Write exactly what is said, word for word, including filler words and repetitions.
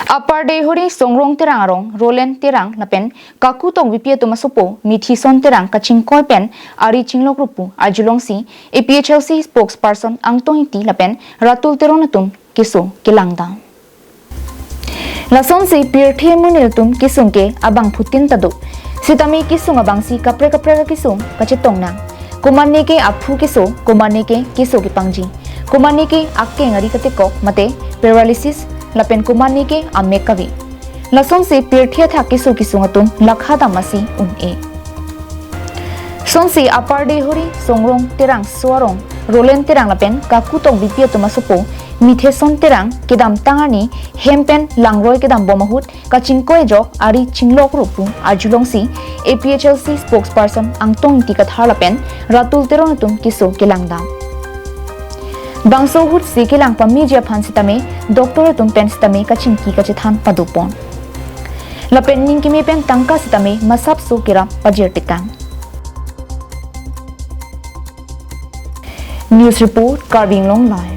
Upper Deihori Songrong Terang arong Roland Terang lapen Kaku Tokbipi atum asopo Mithison Terang kachingkoi pen ari chinglok rupu arjulongsi A P H L C spokesperson Angtong Ingti lapen Ratul Teron atum keso kelangdam. Lasonsi pirthe amonit atum kesung ke abangphutin ta do. Sitame kesung abangsi kaprek kaprek akesung kachetong nang. Komatne ke aphu keso, komatne ke keso kepangji, komatne ke akeng ari katekok mate paralysis lapen komatne ke amek kave. Lasonsi pirthe athak keso kesung atum lakha dam asi un-e. Sonsi Upper Deihori Songrong Terang so arong Roland Terang lapen Kaku Tokbipi atum asopo Mithison Terang kedamtang arni hem pen langroi kedam bom ahut kachingkoi ajok ari chinglok rupu arjulongsi A P H L C spokesperson Angtong Ingti Kathar lapen Ratul Teron atum keso kelangdam. Bangso ahutsi kelang pameji aphan sitame doctor atum pen sitame kachingki kachethan padopon. Lapen ning keme pen tangka sitame masapso kerap pajir tekang. News report, Karbi Anglong Live.